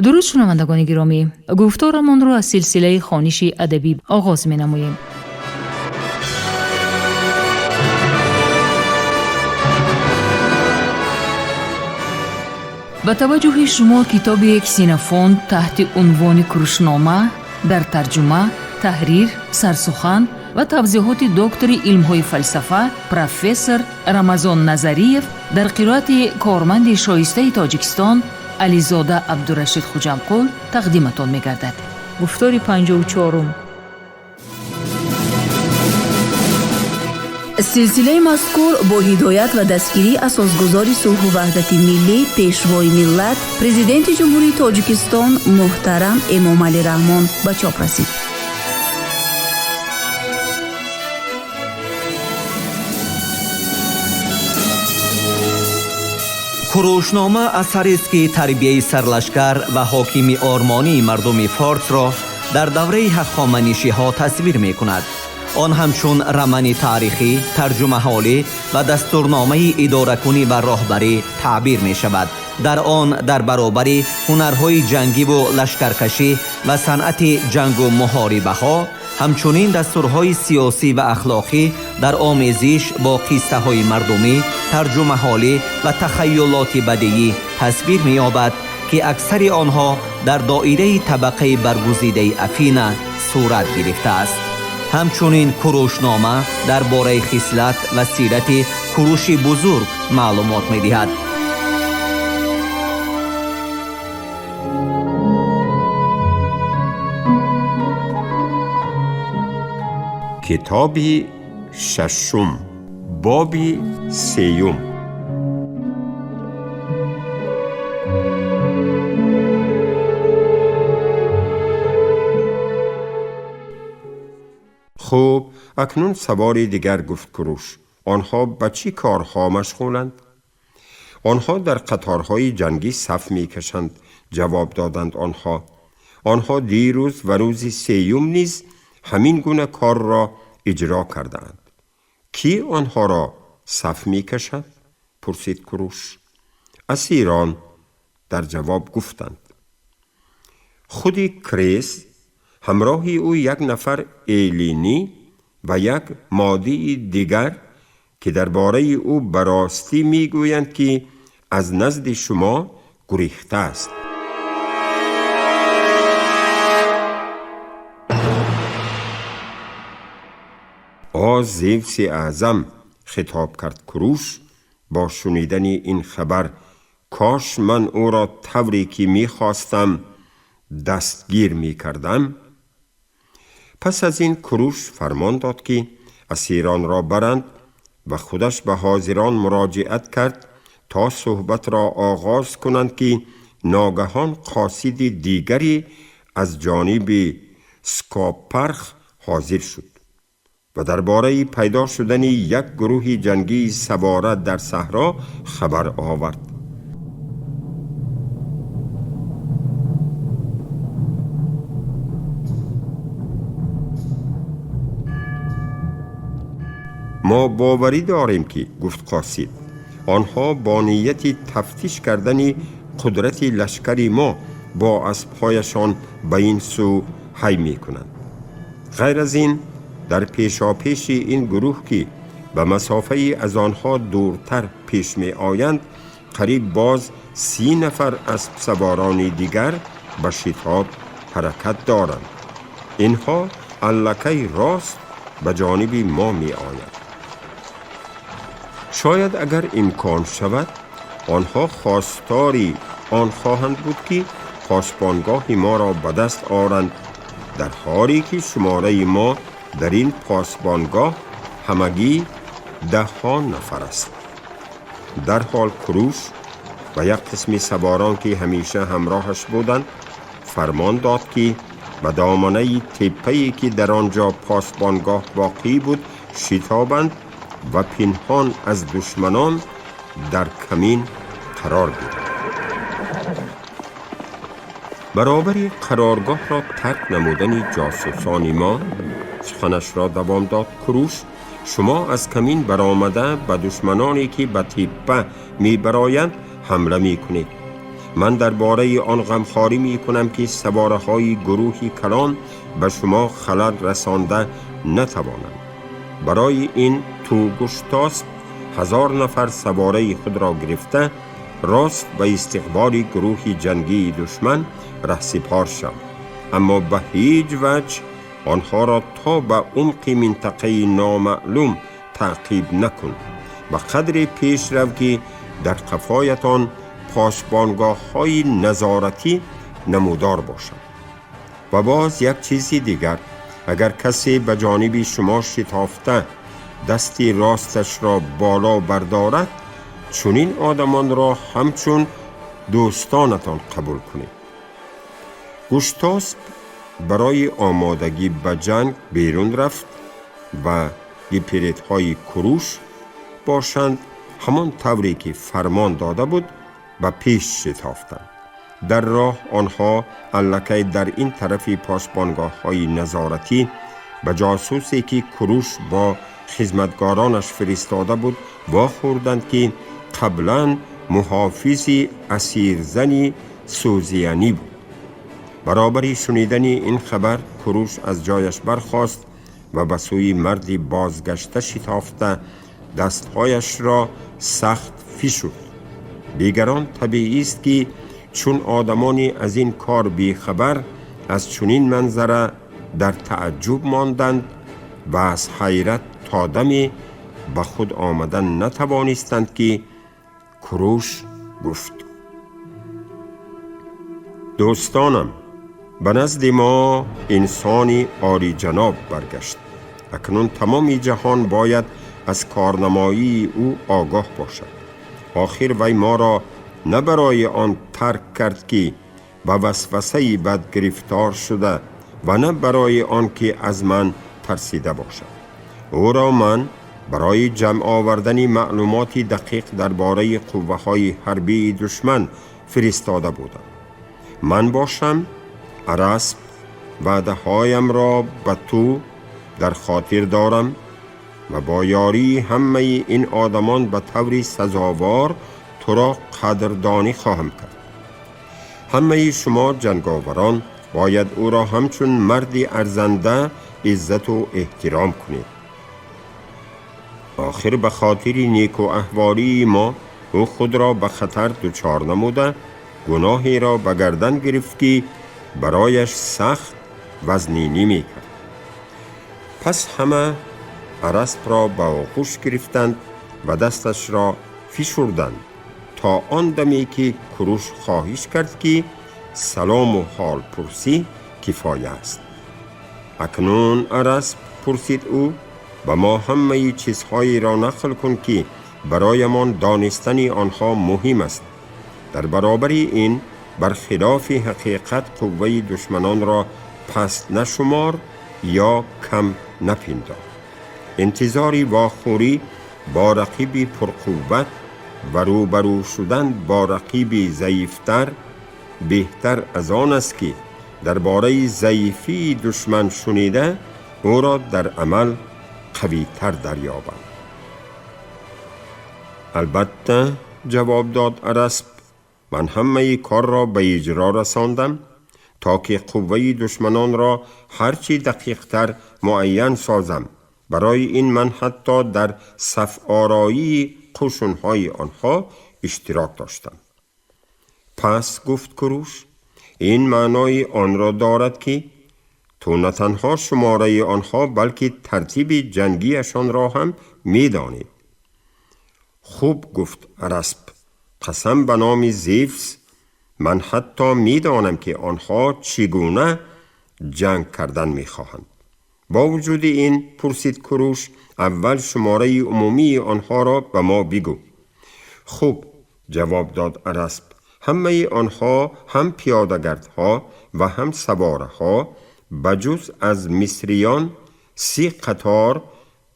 Дуруд, шунавандагони гиромӣ! Гуфторамонро аз силсилаи хониши адабӣ оғоз менамоем. Ба таваҷҷӯҳи шумо китоби Ксенофонт таҳти унвони Курушнома дар тарҷума, таҳрир, сарсухан ва тавзеҳоти доктори илмҳои фалсафа, профессор Рамазон Назариев дар қироати корманди шоистаи Тоҷикистон Ализода Абдурашид Хуҷамқул тақдиматон мегардад. Гуфтори 54-ум. Силсилаи мазкур бо ҳидоят ва дастгирии асосгузори сулҳу ваҳдати миллӣ, пешвои миллат, Президенти Ҷумҳурии Тоҷикистон муҳтарам Эмомалӣ Раҳмон ба чоп расид. Курушнома асарест, ки тарбияи сарлашкар ва ҳокими ормонии мардуми форсро дар давраи ҳахоманишиҳо тасвир мекунад. Он ҳамчун романи таърихӣ, тарҷумаҳолӣ ва дастурномаи идоракунӣ ва роҳбарӣ таъбир мешавад. Дар он дар баробари ҳунарҳои ҷангиву лашкаркашӣ ва санъати ҷангу муҳорибаҳо, ҳамчунин дастурҳои сиёсӣ ва ахлоқӣ дар омезиш бо қиссаҳои мардумӣ, тарҷумаҳолӣ ва тахайюлоти бадиӣ тасвир меёбад, ки аксари онҳо дар доираи табақаи баргузидаи Афина сурат гирифтааст. Ҳамчунин Курушнома дар бораи хислат ва сирати Куруши Бузург маълумот медиҳад. Китоби шашум, боби сеюм. Хуб, акнун саволи дигар, гуфт Куруш. Онҳо ба чӣ корҳо машғуланд? Онҳо дар қаторҳои ҷангӣ саф мекашанд, ҷавоб доданд онҳо. Онҳо дирӯз ва рӯзи сеюм низ ҳамин гуна корро иҷро кардаанд. Кӣ онҳоро саф мекашад? Пурсид Куруш. Асирон дар ҷавоб гуфтанд. Худи Крес, ҳамроҳи ӯ як нафар элинӣ ва як модии дигар, ки дар бораи ӯ ба ростӣ мегӯянд, ки аз назди шумо гурехтааст. О Зевси аъзам, хитоб кард Куруш бо шунидани ин хабар, кош ман ӯро тавре ки мехостам дастгир мекардам. Пас аз ин Куруш фармон дод, ки асиронро баранд ва худаш ба ҳозирон муроҷиат кард, то суҳбатро оғоз кунанд, ки ногаҳон қосиди дигаре аз ҷониби Скопарх ҳозир шуд ва дар бораи пайдо шудани як гурӯҳи ҷангии савора дар саҳро хабар овард. Мо боварӣ дорем, ки, гуфт қосид, онҳо бо нияти тафтиш кардани қудрати лашкари мо бо аспҳояшон ба ин сӯ ҳай мекунанд. Ғайр аз ин, дар пешопеши ин гурӯҳ, ки ба масофаи аз онҳо дуртар пеш меоянд, қариб боз 30 нафар аспсаворони дигар ба шитоб ҳаракат доранд. Инҳо аллакай рост ба ҷониби мо меоянд. Шояд агар имкон шавад, онҳо хостори он хоҳанд буд, ки посбонгоҳи моро ба даст оранд, дар ҳоле ки шумораи мо дар ин посбонгоҳ ҳамагӣ даҳҳо нафар аст. Дарҳол Куруш ба як қисми саворон, ки ҳамеша ҳамроҳаш буданд, фармон дод, ки ба доманаи теппае, ки дар он ҷо посбонгоҳ воқеъ буд, шитобанд ва пинҳон аз душманон дар камин қарор гиранд. Баробари қароргоҳро тарк намудани ҷосусони мо, суханашро давом дод Куруш, шумо аз камин баромада ба душманоне, ки ба теппа мебароянд, ҳамла мекунед. من درباره آن غمخواری می کنم که سواره های گروهی کلان به شما خلل رسانده نتوانند. برای این تو گشتاسپ 1000 نفر سواره خود را گرفته راست به استقبال گروه جنگی دشمن رهسپار شد، اما به هیچ وجه آنها را تا به عمق منطقه نامعلوم تعقیب نکن. به قدر پیش رو که در قفایتان پاسبانگاه های نظارتی نمودار باشد. و باز یک چیزی دیگر، اگر کسی به جانب شما شتافته دست راستش را بالا بردارد، چنین آدمان را همچون دوستانتان قبول کنید. گشتاسپ برای آمادگی به جنگ بیرون رفت و گپریت‌های کوروش باشند همان طوری که فرمان داده بود به پیش شتافتند. در راه آنها الکی در این طرف پاسبانگاه های نظارتی به جاسوسی که کوروش با خدمتگارانش فرستاده بود واخوردند که قبلا محافظ اسیرزنی سوزیانی بود. برابر شنیدن این خبر کوروش از جایش برخاست و به سوی مردی بازگشته شتافته دستهایش را سخت فشرد. دیگران طبیعی است که چون آدمانی از این کار بیخبر از چنین منظره در تعجب ماندند و از حیرت تا دمی به خود آمدن نتوانستند که کوروش گفت: دوستانم، به نزد ما انسانی عالی جناب برگشت. اکنون تمام جهان باید از کارنمایی او آگاه باشد. آخر وی ما را نه برای آن ترک کرد که به وسوسه بد گرفتار شده و نه برای آن که از من ترسیده باشد. او را من برای جمع آوردن معلومات دقیق درباره قوه های حربی دشمن فرستاده بودم. من باشم ارسپ، وعده هایم را به تو در خاطر دارم و با یاری همه این آدمان به طوری سزاوار تو را قدردانی خواهم کرد. همه شما جنگاوران باید او را همچون مردی ارزنده عزت و احترام کنید. آخر به خاطر نیک و احوالی ما او خود را به خطر دچار نموده گناهی را به گردن گرفت که برایش سخت وزنینی می کرد. پس همه ارسپ را به آغوش گرفتند و دستش را فشردند تا آن دمی که کوروش خواهش کرد که سلام و حال پرسی کفایه است. اکنون ارسپ، پرسید او، به ما همه چیزهایی را نقل کن که برایمان دانستن آنها مهم است. در برابر این برخلاف حقیقت قوه دشمنان را پست نشمار یا کم نپندار. انتظاری واخوری با رقیبی پرقوت و روبرو شدن با رقیبی ضعیفتر بهتر از آن است که درباره ضعیفی دشمن شنیده او را در عمل قوی‌تر دریابند. البته، جواب داد ارسپ، من همه کار را به اجرا رساندم تا که قوه دشمنان را هرچی دقیقتر معین سازم. برای این من حتی در صف آرایی قشونهای آنها اشتراک داشتم. پس گفت کوروش، این معنای آن را دارد که تو نه تنها شماره آنها بلکه ترتیب جنگیشان را هم می‌دانی. خوب، گفت ارسپ، قسم به نام زیوس، من حتی می‌دانم که آنها چگونه جنگ کردن می‌خواهند. با وجود این، پرسید کوروش، اول شماره عمومی آنها را به ما بگو. خوب، جواب داد ارسپ، همه آنها هم پیاده‌گردها و هم سوارها بجز از مصریان 30 قطار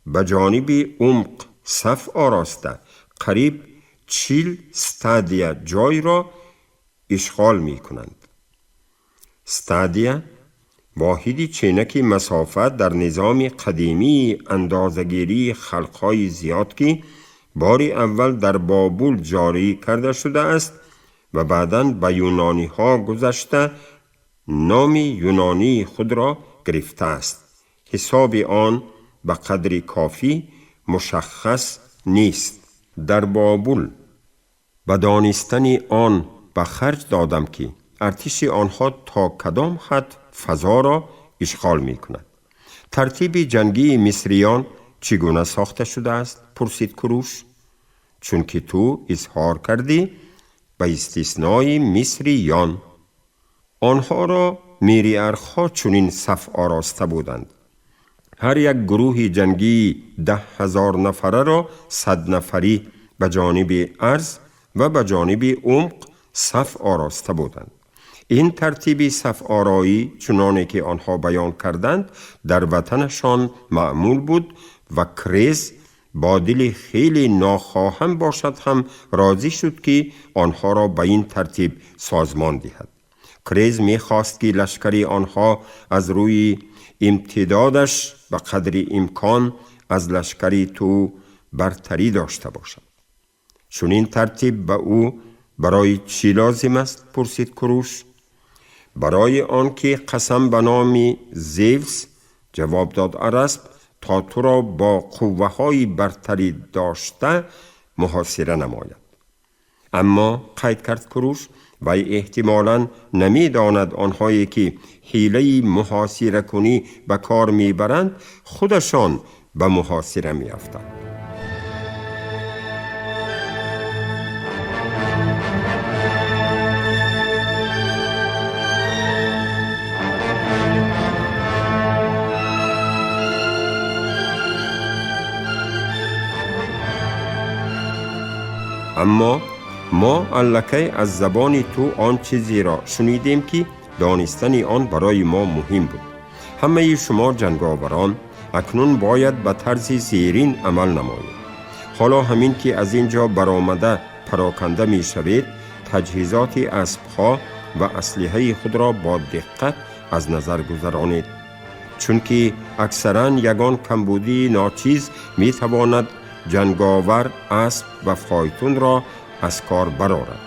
به جانب عمق صف آراسته قریب 40 ستادیا جای را اشغال می کنند. ستادیا واحد چینک مسافت در نظام قدیمی اندازه‌گیری خلق‌های زیاد که بار اول در بابل جاری کرده شده است و بعداً به یونانی ها گذشته نام یونانی خود را گرفته است. حساب آن به قدر کافی مشخص نیست. در بابل به دانستن آن به خرج دادم که ارتش آنها تا کدام حد فضا را اشغال می کند. ترتیب جنگی مصریان چگونه ساخته شده است؟ پرسید کوروش. چون که تو اظهار کردی به استثنای مصریان. آنها را میریارخ‌ها چنین صف آراسته بودند. هر یک گروه جنگی 10,000 نفره را 100 نفری به جانب عرض و به جانب عمق صف آراسته بودند. این ترتیب صف آرایی چنانه که آنها بیان کردند در وطنشان معمول بود و کریز با دل خیلی ناخواهم باشد هم راضی شد که آنها را به این ترتیب سازمان دهد. کریز میخواست که لشکری آنها از روی امتدادش به قدر امکان از لشکری تو برتری داشته باشد. چون این ترتیب به او برای چی لازم است؟ پرسید کوروش. برای آنکه قسم به نام زیوس، جواب داد ارسب، تا تو را با قوه های برتری داشته محاصره نماید. اما قید کرد کوروش، وی احتمالاً نمیداند آنهایی که حیله محاصره کنی به کار میبرند خودشان به محاصره میافتند. اما ما الکی از زبان تو آن چیزی را شنیدیم که دانستن آن برای ما مهم بود. همه شما جنگاوران اکنون باید به طرز زیرین عمل نمایید. حالا همین که از اینجا برآمده پراکنده می شوید، تجهیزات اسبها و اسلحه خود را با دقت از نظر گذرانید، چون که اکثرا یگان کمبودی ناچیز می تواند جنگاور، اسب و فایتون را از کار برآرد.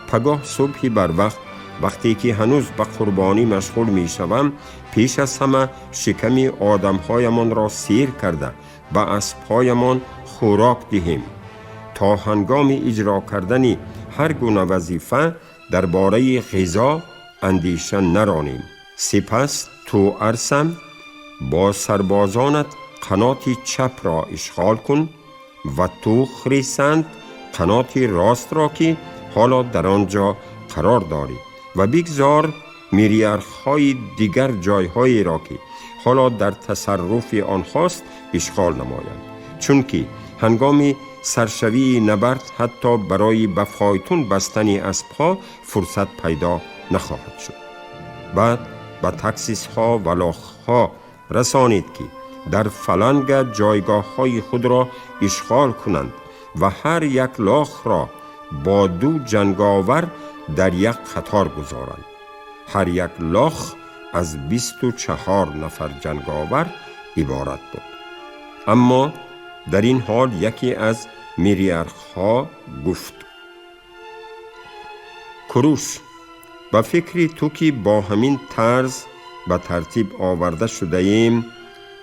پگاه صبحی بر وقت، وقتی که هنوز به قربانی مشغول می شوم، پیش از همه شکم آدمهایمان را سیر کرده به اسبهایمان خوراک دهیم تا هنگام اجرا کردن هر گونه وظیفه درباره غذا اندیشه نرانیم. سپس تو ارسم با سربازانت قنات چپ را اشغال کن و تو خریسند قنات راست را که حالا در آنجا قرار داری و بگذار میریارخ‌های دیگر جایهایی را که حالا در تصرف آنهاست اشغال نمایند، چون که هنگام سرشوی نبرد حتی برای به فایتون بستن اسبها فرصت پیدا نخواهد شد. بعد به تکسیس ها و لاخ ها رسانید که در فلنگ جایگاه های خود را اشغال کنند و هر یک لاخ را با 2 جنگاور در یک قطار گذارند. هر یک لاخ از 24 نفر جنگاور عبارت بود. اما در این حال یکی از میریارخ‌ها گفت: کوروش، به فکر تو که با همین طرز به ترتیب آورده شده ایم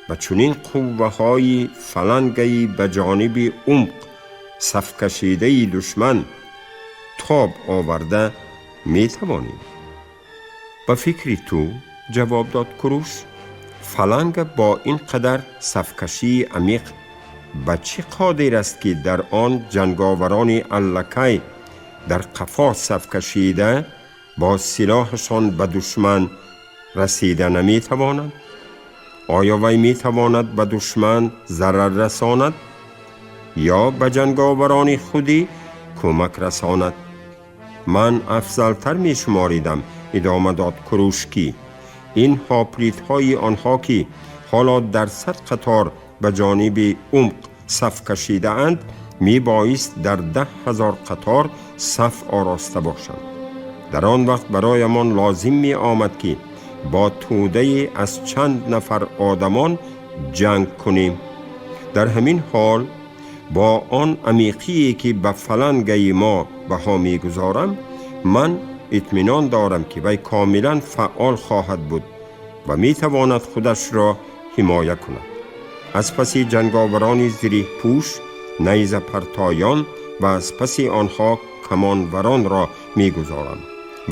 و چنین قوه های فلنگی به جانب عمق صف کشیده دشمن تاب آورده می توانیم. به فکر تو، جواب داد کوروش، فلنگ با این قدر صفکشی عمیق به چه قادر است که در آن جنگاوران الکی در قفا صف کشیده با سلاحشان به دشمن رسیده نمی توانند؟ آیا وی می تواند به دشمن ضرر رساند یا به جنگاوران خودی کمک رساند؟ من افضلتر می شماریدم، ادامه داد کوروش، که این هاپلیت های آنها که حالا در 100 قطار به جانب عمق صف کشیده اند می بایست در 10,000 قطار صف آراسته باشند. در آن وقت برایمان لازم می آمد که با توده از چند نفر آدمان جنگ کنیم. در همین حال با آن عمیقی که به فلنگه ما بها می گذارم Ман итминон дорам, ки вай комилан фаъол хоҳад буд ва метавонад худашро ҳимоя кунад. Аз паси ҷанговарони зиреҳпӯш найзапартоён ва аз паси онҳо камонваронро мегузорам.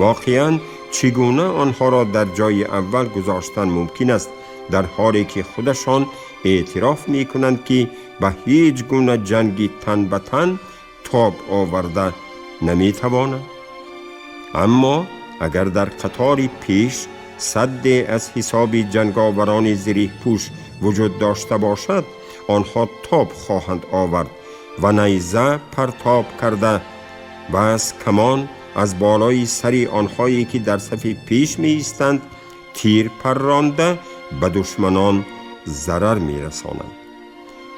Воқеан, чӣ гуна онҳоро дар ҷои аввал гузоштан мумкин аст, дар ҳоле ки худашон эътироф мекунанд, ки ба ҳеҷ гуна ҷанги тан ба тан тоб оварда наметавонанд? Аммо агар дар қатори пеш садде аз ҳисоби ҷанговарони зиреҳпӯш вуҷуд дошта бошад, онҳо тоб хоҳанд овард ва найза партоб карда ва аз камон аз болои сари онҳое, ки дар сафи пеш меистанд, тир парронда ба душманон зарар мерасонанд.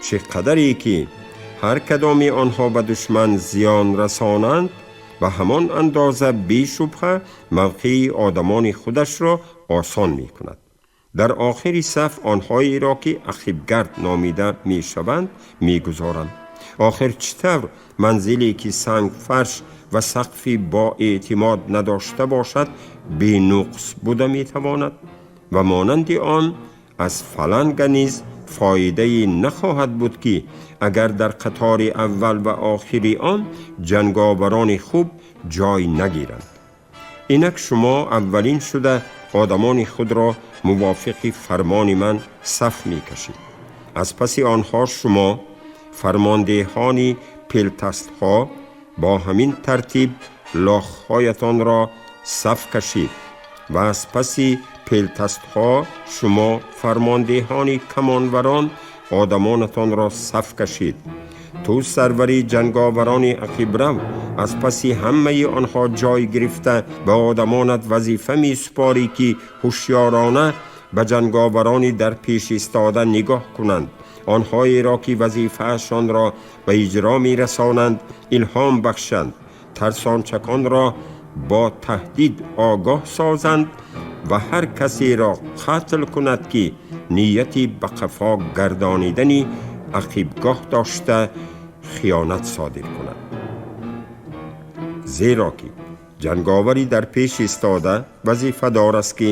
Чӣ қадаре ки ҳар кадоми онҳо ба душман зиён расонанд, ба ҳамон андоза бешубҳа мавқеи одамони худашро осон мекунад. Дар охири саф онҳоеро, ки ақибгард номида мешаванд, мегузоранд. Охир чӣ тавр манзиле, ки сангфарш ва сақфи боэътимод надошта бошад, бенуқс буда метавонад? Ва монанди он аз фаланга низ фоидае нахоҳад буд, ки агар дар қатори аввал ва охири он ҷанговарони хуб ҷой нагиранд. Инак шумо аввалин шуда одамони худро мувофиқи фармони ман саф мекашед. Аз паси онҳо шумо, фармондеҳони пелтастҳо, бо ҳамин тартиб лохҳоятонро саф кашид ва аз паси пелтастҳо шумо, фармондеҳони камонварон, одамонатонро саф кашид. Ту, сарвари ҷанговарони ақибрав, аз паси ҳамаи онҳо ҷой гирифта, ба одамонат вазифа месупорӣ, ки ҳушёрона ба ҷанговарони дар пеш истода нигоҳ кунанд, онҳоеро, ки вазифаашонро ба иҷро мерасонанд, илҳом бахшанд, тарсончаконро бо таҳдид огоҳ созанд ва ҳар касеро қатл кунад, ки нияти ба қафо гардонидани ақибгоҳ дошта хиёнат содир кунад. Зеро ки ҷанговари дар пеш истода вазифадор аст, ки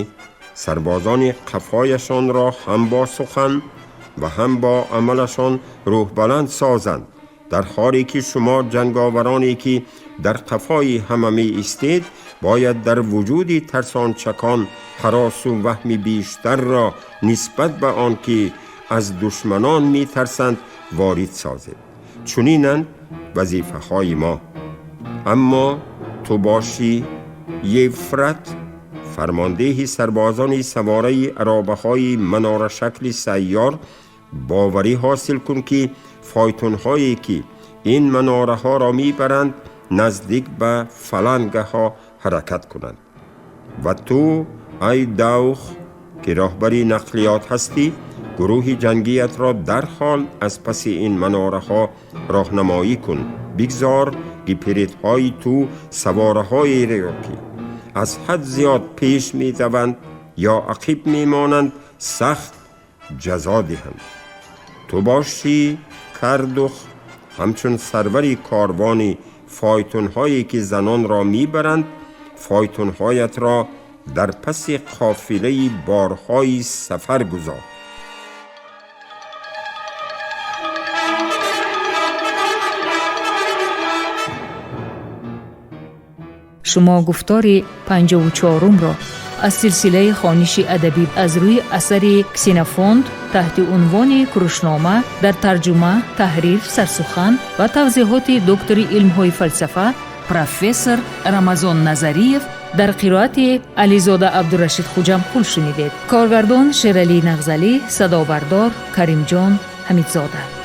сарбозони қафояшонро ҳам бо сухан ва ҳам бо амалашон рӯҳбаланд созанд, дар ҳоле ки шумо, ҷанговароне, ки дар қафои ҳама меистед, бояд дар вуҷуди тарсончакон ҳаросу ваҳми бештарро нисбат ба он ки аз душманон метарсанд ворид созед. Чунинанд вазифаҳои мо. Аммо ту бошӣ, Евфрат, фармондеҳи сарбозони савораи аробаҳои манорашакли сайёр, боварӣ ҳосил кун, ки фойтунҳое, ки ин манораҳоро мебаранд, наздик ба фалангаҳо ҳаракат кунанд. Ва ту, ай Давх, ки роҳбари нақлиёт ҳастӣ, гурӯҳи ҷангиятро дарҳол аз паси ин манораҳо роҳнамоӣ кун. Бигзор гиперитҳои ту савораҳоеро, ки аз ҳад зиёд пеш медаванд ё ақиб мемонанд, сахт ҷазо диҳанд. Ту бошӣ, Кардух, ҳамчун сарвари корвони фойтунҳое, ки занонро мебаранд, фойтунҳоятро дар паси қофилаи борҳои сафар гузор. Шумо гуфтори 54-умро аз силсилаи хониши адабӣ аз рӯи асари Ксенофонт таҳти унвони Курушнома дар тарҷума, таҳрир, сарсухан ва тавзеҳоти доктори илмҳои фалсафа, профессор Рамазон Назариев дар қироати Ализода Абдурашид Хуҷамқул шунидед. Коргардон Шералӣ Нағзалӣ, садобардор Каримҷон Ҳамидзода.